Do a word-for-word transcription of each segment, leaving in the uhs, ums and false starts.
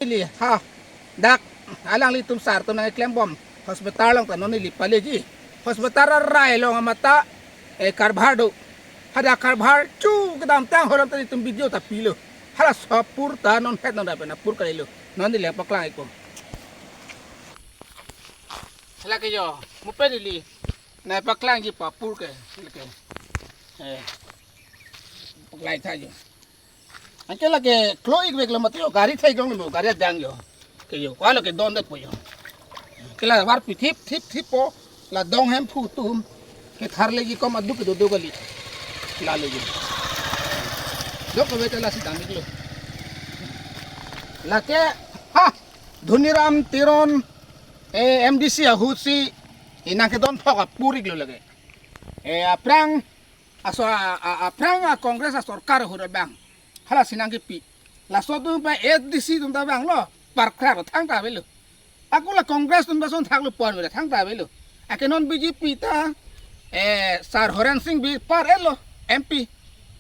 Ili ha dak alanglitum sar atum nangklembom hospital along ta non ili paleji. Hospital arai along amata eh, karbhar do. Hadak karbhar chu kedamtang horam ta itum video ta pilo. Hala sopur ta non het non dapen apur kalilo. Non ili nangpaklang ikpo. Hala ke jo, mo pen ili nangpaklangji apur ke. Hala ke. Eh. Paklang tha jo. Anke lake klo-ik veklo mati o, gari thek long lo, gari adang jo. Ke jo, ko lake dondet po jo. Ke la varpi thip thip thip po, la dong Hemphu atum ke tharleji kom aduk kedo do kali. La leji. Dok kave ta lasi dam-iklo. Lake ha Dhoniram Teron, eh, M D C ahut si inang kedon thok apur-iklo lake. Eh, aphrang aso a, a, aphrang a Congress asorkar ahut abang. Hala si nangkepi. Laso atum pa A D C atum ta abang lo. Parkra lo thangta avelo. Ako la Congress atum ta ason thaklo pon avelo thangta avelo. Ake non B J P ta eh Sir Horen Sing Bey par-etlo M P.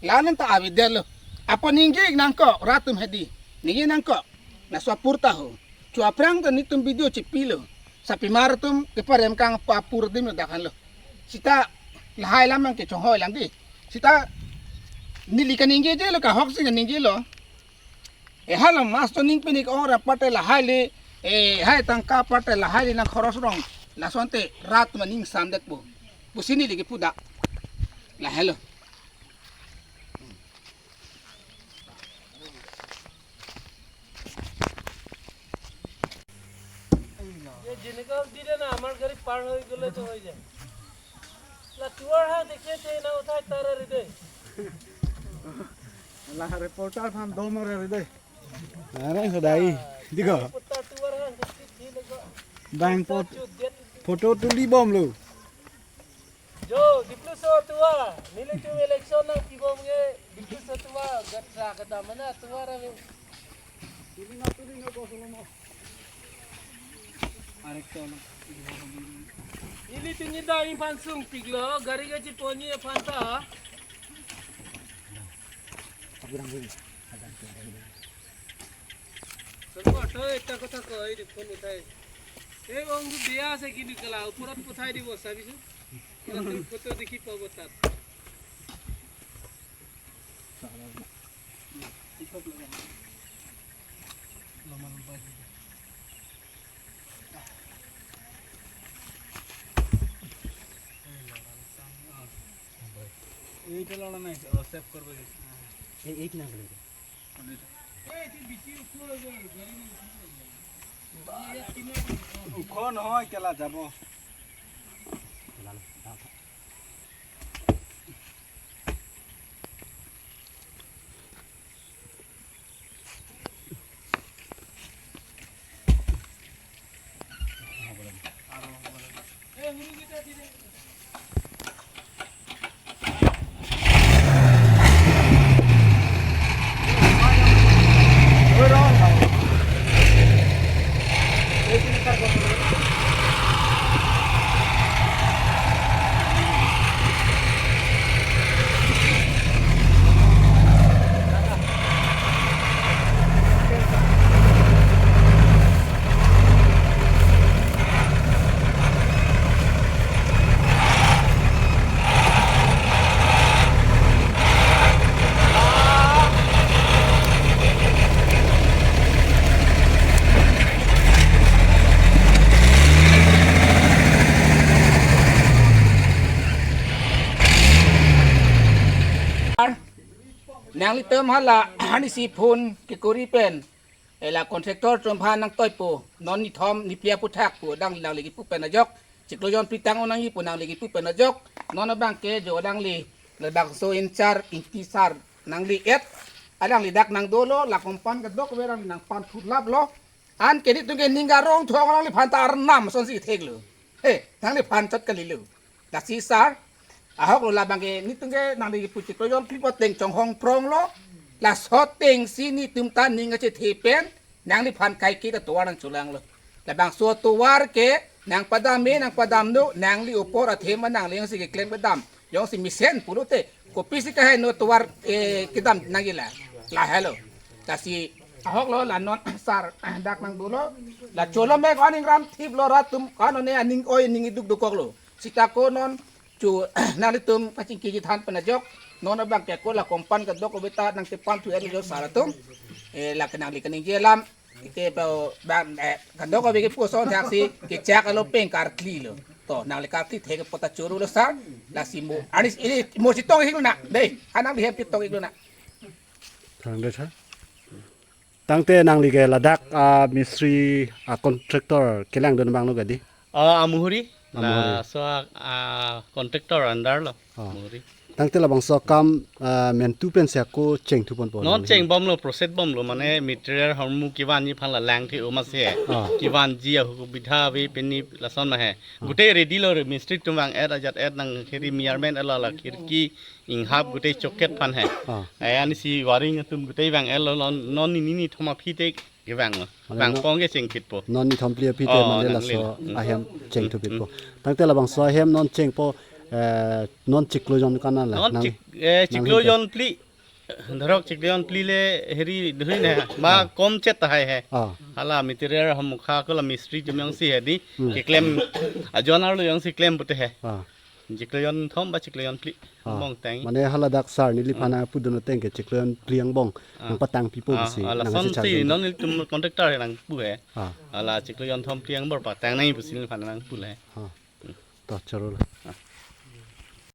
La-an ta avedetlo. Apa ningje nangkok rat atum hedi. Ningje nangkok. Laso apur ta ho. Chu aphrang ta netum video chepilo. Sapimar atum keparem kang pa apur adim lo dak an lo. Sita lahai alam nangkechonghoi lang di. Sita neli kaningjejelo, kahok si kaningjelo. Eh, hala mas to ning pinik ora pate lahai le, eh, hai tangka pate lahai le nangkhoros rong. Lason te rat ma ning samdet po. Pusi neli kepu dak. Lahelo. যে যেনেকুৱা দিলে না, আমাৰ গাড়ী পাৰ হৈ গ'লে তো হৈ যায়। লা, তোৰ হাত দেখে তে না উঠাই তাৰ আৰু দে। La reporter aphan dom ore ri dei. Arai sodai. Diko. Putar, তোৰ হাত দেখে ঠিক হৈ গ'ল। Bang pot. Photo tuli bomlo. Jo, Dipluso atua, nelitum election nangpibom ke, Dipluso atua, gatra kedam mana atua rame. Nelitum nida ingphan sungpiklo, gari kachepon-ji aphan ta. Sungpik, to ekta kotha koi, phone uthai. Ei, ong du dia se kini kala, opurat puthai dibo, sabi su. Photo dekhi pabo tat. এইটা লড়া নাই, ও সেভ করবে। এই, এই কিনা গেল? ওখ নহয়, কেলা যাব। Nanglitum hala, hani si phone kekori pen. Ela contractor atum aphan nangtoipo, non nithom niphli aphuthak pu dang nangli kipu pen ajok, chiklo jon phli tang-o nangji pu nangli kipu pen ajok, non abang ke jo nangli, labangso in charge Ingti sar nangli et, alangli dak nangdolo, la kompan kedok verang nangpan thurlaplo, anke netum ke ning arong thong nangliphan ta arnam asonsi theklo. He, nangliphan chot kalilo. Lasi sar, ahok lo labang ke netum ke nangli kipu chiklo jon phli pu ateng chonghong pronglo. Laso atengsi netum ta ning kachethe pen, nangliphan kaike ta tovar nangcholanglo. Labangso tovar ke nangpadam me, nangpadam do, nangli opor athe ma nangli jongsi keklem kedam, jongsi mesen pulote, kopisi kaheno tovar, eh, kedam nangji la. Lahelo. Lasi Ahok lo la non sar dak nang dolo. La cholo me ko aning ram thip lo rat atum ko-an ne aning oi ning iduk dukok lo. Sita ko non chu nanglitum kachingki chethan pen ajok. Non abang ke ko la kompan kadokave ta nangchepan thu-et lo sar atum. Eh, la kenangli kaningje alam. Ke pa bang, eh, kadokave ke puson thaksi kechak alo peng karkli lo. To nangli karkli thek apot ta choro lo sar. Lasi mo. Anis ini mo chetong ik lo na. Dei, anang di hem chetong ik lo na. Thang dei tha. Tangte nangli ke ladak a mistri a contractor kelangdun abang lo ke dei? Ah, Amuhuri. Amuhuri. Laso a contractor under lo. Ah. Amuhuri. Tangte labangso akam, ah, mentu pensi ako chengthu ponpo non nangli? Chengbom lo, proceed bom lo, mane material hormu kevanji aphan la lang the oma se. Ah. Kevanji ahubidha ave pini lason ma he. Ah. Gutei ready lo re, mistri atum vang-et ajat-et nang khiri mirmen alo la khirki inghap gutei choket aphan he. Ah. Eh, anisi wiring atum gutei vang-et lo, non, non nini nithom aphi te kevang lo. Mane vang non pong ke chengphitpo. Non nithom phli aphi te, oh, mane nang laso lin. Hmm. Ahem chengthu phitpo. Hmm. Tangte labangso ahem non chengpo, eh, non chiklo jon kan la? Non nang, chik-, eh, nang chiklo hin te? Jon phli. Dharok chiklo jon phli le heri dhui ne. Ma, ah, kom chet tahai he. Ah. Hala material hormu kha ko la mistri atum jongsi he dei. Hmm. Keklem ajon arlo jongsi klem pute he. Ah. Chiklo jon thom ba chiklo jon phli. Ah. Angbong tang. Mane hala dak sar neliphan, ah, pudun ateng ke chiklo jon phli angbong. Ah. Nangpatang pipo, ah, pusi, ah, lason nangsi si charjun non nelitum contractor he nangpu he. Ah. Hala chiklo jon thom phli angbong patang nangji pusi neliphan nangpu le. Ah. To choro lo. Ah.